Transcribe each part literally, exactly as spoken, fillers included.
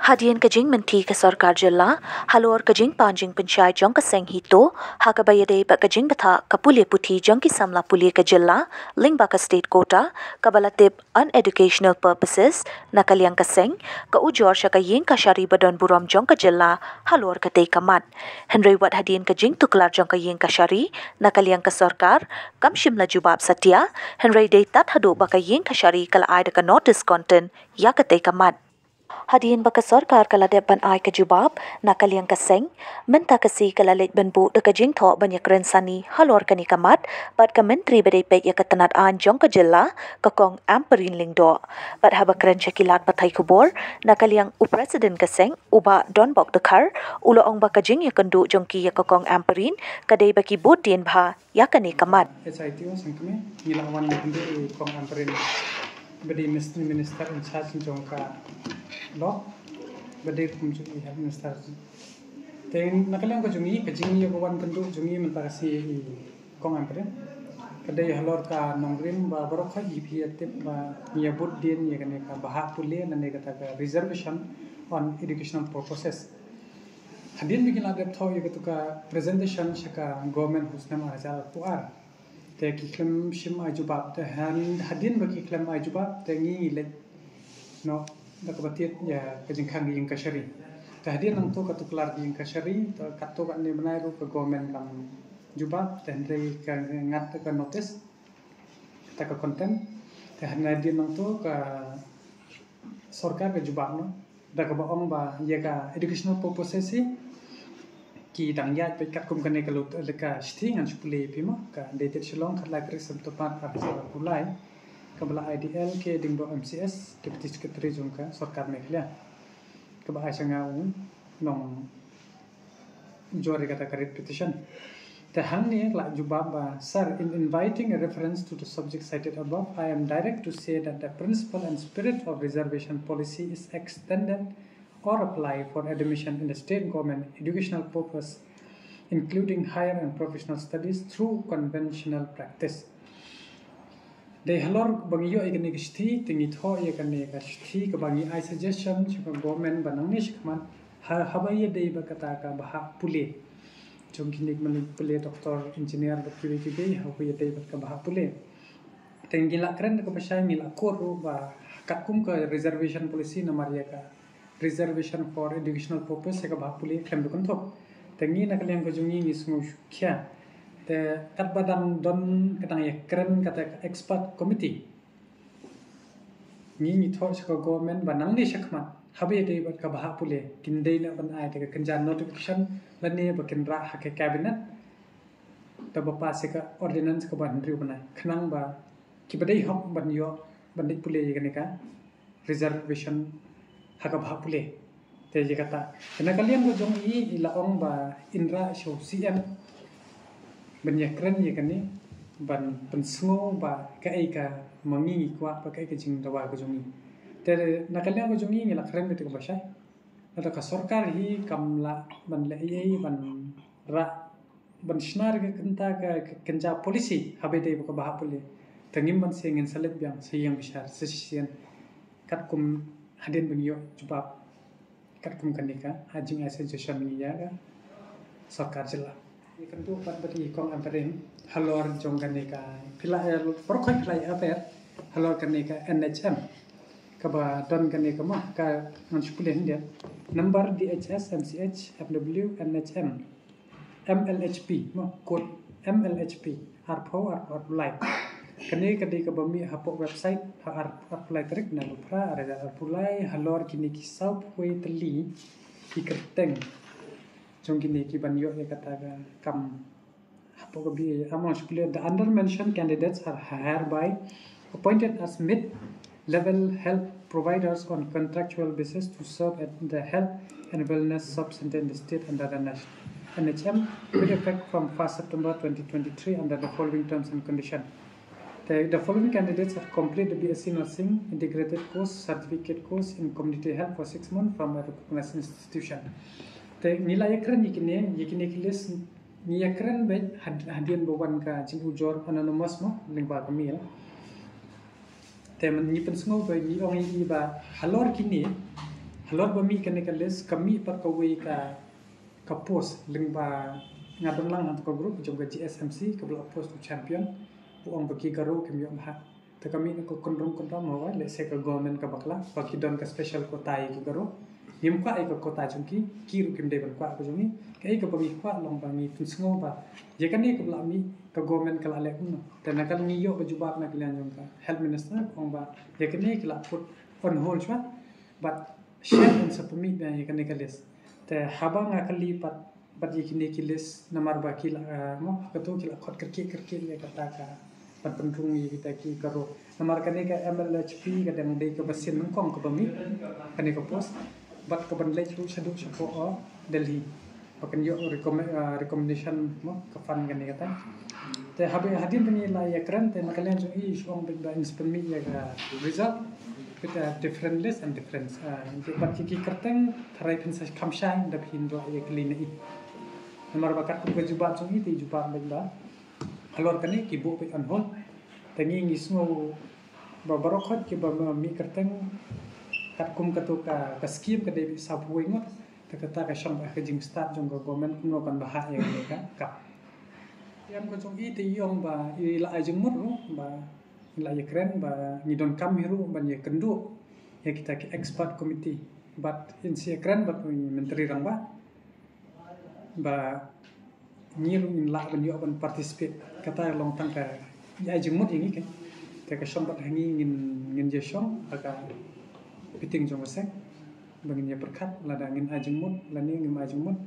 Hadien ka jingmynti ka sorkar jylla halor ka jingpan jingpynshai jong ka seng HITO, ha kaba ïadei bad ka jingbthah ka pule puthi jong ki samla pule ka jylla lyngba ka state quota, kaba la tip uneducational purposes, na ka liang ka seng, ka ujor sha ka ïing kashari ba don burom jong ka jylla halor katei ka mat. Hynrei wat hadien ka jingtuklar jong ka ïing kashari, na ka liang ka sorkar, kam shym la jubab satia, hynrei dei tad haduh ba ka ïing kashari ka la ai da ka notice content ïa katei ka mat. Hadien ba ka sorkar ka la dep ban ai ka jubab, na ka liang ka seng, mynta ka sngi ka la leit ban buh da ka jingthoh ban ïakren sani halor kane ka mat bad ka myntri ba dei peit ïa ka tnat aiñ jong ka jylla, ka Kong Ampareen Lyngdoh. Bad haba kren sha ki lad pathai khubor, na ka liang u president ka seng, u Bah Donbok Dkhar, u la ong ba ka jingïakynduh jong ki ïa ka Kong Ampareen ka dei ba ki bud dien bha ïa kane ka mat. HITO seng kmie, ngi la wan ïakynduh ïa u Kong Ampareen, ba dei minister in charge jong ka law, ba dei kum jong i head minister. Te na ka liang ka jong i, ka jingïawan kynduh jong i mynta ka sngi ïa i Kong Ampareen, ka dei halor ka nongrim ba baroh khoit i phi ïa tip ba ngi ïa bud dien ïa kane ka bhah pule lane kata ka reservation on educational purposes. Hadien ba ki la dep thoh ïa katu ka presentation sha ka government ha u snem ar hajar arphew ar, te ki khlem shym ai jubab. Te hadien ba ki khlem ai jubab te ngi ngi leit noh da kaba tied ïa ka jingkhang ka ïing kashari. Te hadien nangto ka tuklar ka ïing kashari, te katto katne bnai ruh ka government kam jubab, te hynrei ka ngat ka notice, kata ka content. Te hadien nangto ka sorkar ka jubab noh da kaba ong ba ïa ka educational purposes hi ki dang ïaid beit katkum kane ka lut, ka shithi ngan shu pule ïa phi mo, ka dated Shillong, khatlai tarik September ar hajar arphew lai, kaba la ai da i L K Diengdoh M C S, Deputy Secretary jong ka sorkar Meghalaya, kaba ai sha nga u nong jor ïa kata ka writ petition. Te hangne ka la jubab ba, Sir, in inviting a reference to the subject cited above, I am direct to say that the principle and spirit of reservation policy is extended or apply for admission in the state government educational purpose, including higher and professional studies through conventional practice. Dei halor ba ngi ïoh ïa kane ka shithi, te ngi thoh ïa kane ka shithi kaba ngi ai suggestion sha ka government ba nangne shakhmat, ha, haba ïadei bad kata ka bhah pule jong kine ki, mane pule doctor, engineer bad kiwei kiwei, haba ïadei bad ka bhah pule. Te ngi la kren da kaba shai, ngi la kor ruh ba katkum ka reservation policy namar ïa ka reservation for educational purpose ïa ka bhah pule khlem da kynthup. Te ngi na ka liang ka jong ngi ngi sngew shuh khia. Te katba dang don ka dang ïakren kata ka expert committee, ngi ngi thoh sha ka government ba nangne shakhmat haba ïadei bad ka bhah pule kin dei na ban ai da ka kynja notification lane ba kin rah ha ka cabinet da ba pass ïa ka ordinance kaba hynriew bnai khnang ba kiba dei hok ban ïoh ban leit pule ïa kane ka reservation ha ka bhah pule. Te ïa kata, te na ka liang ka jong i, i la ong ba in rah sha u C M ban ïakren ïa kane, ban pynsngew ba kaei ka ma ngi ngi kwah, ba kaei ka jingdawa ka jong i. Te na ka liang ka jong i ngi la kren beit kaba shai. Lada ka sorkar hi kam lah ban leh ei ei ban rah ban shna ïa ka kynta ka, ka kynja policy haba ïadei bad ka bhah pule, te ngim banse, ngin sa leit biang sa ïeng bishar sa shisien katkum hadien ba ngi ïoh jubab katkum kane ka, ha, jingai suggestion ngi ïa ka sorkar jylla. Ïakynduh pat bad i Kong Ampareen halor jong kane ka, phi la, eh, baroh khoit phi la ïa ap halor kane ka N H M kaba don kane ka, ma ka, ngan shu pule hynrei, number D H S M C H M W N H M. M L H P, mo, code M L H P, arphew, arphew, arphew lai. Kane ka dei kaba mih hapoh website ha ar, arphew lai tarik na u Phra, ar hajar arphew lai, halor kine ki sawphew wei tylli ki kyrteng jong kine ki ban ïoh ïa kata ka kam hapoh ka B A. Among, shu pule, the under mentioned candidates are hereby appointed as mid-level health providers on contractual basis to serve at the Health and Wellness Sub Center in the state under the N H M, with effect from first September twenty twenty-three under the following terms and condition. The, the following candidates have completed the B S C Nursing integrated course, certificate course in community health for six months from a recognized institution. Te ngi la ïakren ïa kine, ïa kine ki list ngi ïakren beit had-, hadien ba wan ka jingujor anonymous mo, lyngba ka mail. Te mynta ngi pynsngew ba ngi ong ïa i ba halor kine, halor ba mih kane ka list, ka mih pat kawei ka, ka post lyngba nga don lang ha ka group jong ka G S M C kaba la post u champion, u ong ba ki Garo kim ïoh bha. Te ka mih na ka kynrum kynrum, haba lehse ka government ka bakla ba ki don ka special quota ïa ki Garo. Ngim kwah ïa ka quota jong ki, ki ruh kim dei ban kwah ka jong ngi. Kaei kaba ngi kwah long ba ngi pynsngew ba ïa kane kaba la mih, ka government ka la leh kumno. Te na ka ngi ïoh ka jubab na ka liang jong ka health minister, ong ba ïa kane ki la put on hold shwa, bad shen un sa pynmih ïa kane ka list. Te haba nga kylli pat bad ïa kine ki list, namar ba ki la, ah, mo, kato ki la khot kyrkieh kyrkieh ïa kata ka ban pynrung ïa kita ki Garo. Namar kane ka M L H P ka dang dei kaba sien nyngkong kaba mih kane ka post, bad kaban leit ruh shaduh shapoh, oh, Delhi ba kan ïoh recommend, ah, recommendation, mo, ka fund kane kata. Te haba hadien ba ngi la ïakren, te na ka liang jong i shu ong ba ngin sa pynmih ïa ka result with a different list and different, ah, bad ki, ki kyrteng tharai phin sa kham shai da phin ïa kylli na i. Namar ba katkum ka jubab jong i te i jubab ba halor kane ki buh beit on hold. Te ngi ngi sngew ba baroh khoit kiba mih kyrteng katkum kato ka, ka scheme ka dei beit sawphew wei ngut. Te kata ka shong ba ka jingstad jong ka government kumno kan bha ïa kane ka cup. Ïa ka jong i te i ong ba i la ai jingmut ruh ba i la ïakren ba ngi donkam hi ruh ban ïakynduh ïa kita ki expert committee. Bad in sa ïakren bad u Myntri Rangbah ba ngi ruh ngin lah ban ïoh ban participate. Kata long tang ka ai jingmut ïa ngi kan. Te ka shong bad ha ngi ngin, ngin ïa shong ha ka meeting jong ka seng ba ngin ïa pyrkhat lada ngin ai jingmut lane ngim ai jingmut.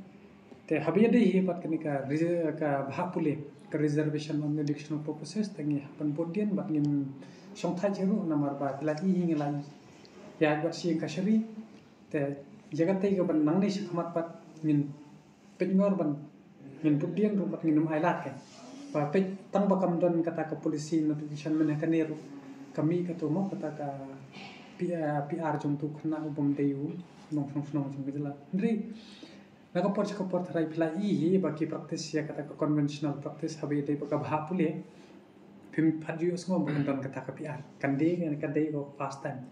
Te haba ïadei hi bad kane ka re-, ka bhah pule, ka reservation on educational purposes, te ngi hap ban bud dien bad ngin shong thait hi ruh namar ba la i hi ngi la ïa bad shi ka shari. Te ïa kata ka ban nangne shakhmat pat ngin peit ngor ban ngin bud dien ruh bad ngin ym ai lad ka. Ba peit tang ba kam don kata ka policy notification mynne kane ruh ka mih kato mo kata ka P-, ah, P R jong uto u khynnah u bym dei u nongshnong shnong jong ka jylla. Hynrei na ka por sha ka por tharai phi la i hi ba ki practice ïa kata ka conventional practice haba ïadei bad ka bhah pule. Phim pat ju ïohsngew ba kan don kata ka P R. Kan dei, kan dei ka first time.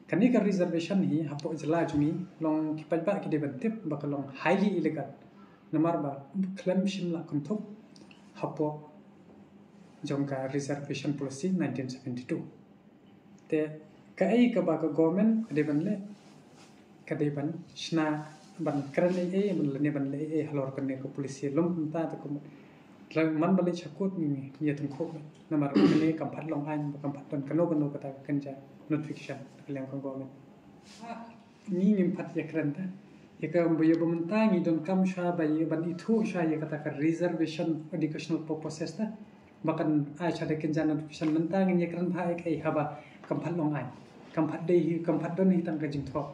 Kane ka reservation hi hapoh jylla jong ngi long ki paidbah ki dei ban tip ba ka long highly illegal. Namar ba khlem shim la kynthup hapoh jong ka reservation policy nineteen seventy-two. Te kaei kaba ka government ka dei ban leh, ka dei ban shna ban kren ei ei ban lane ban leh ei ei halor kane ka policy. Lum kumta te kum man ba leit sha court ngi ïa tyngkhuh namar kane kam pat long aiñ ba kam pat don kano kano kata ka kynja notification na ka liang ka government. Ngi ngim pat ïakren ta ïa ka ba ïa ba mynta ngi donkam sha ba ïa ban ithuh sha ïa kata ka reservation educational purposes ta ba kan ai sha da kynja notification. Mynta ngin ïakren bha ïa kaei haba kam pat long aiñ, kam pat dei hi, kam pat don hi tang ka jingthoh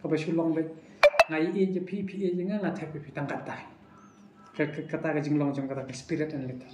kaba shu long beit nga ïeit ïa phi, phi ïeit ïa nga, nga thep ïa phi tang katai. Ka, ka, kata ka jinglong jong kata ka spirit and letter.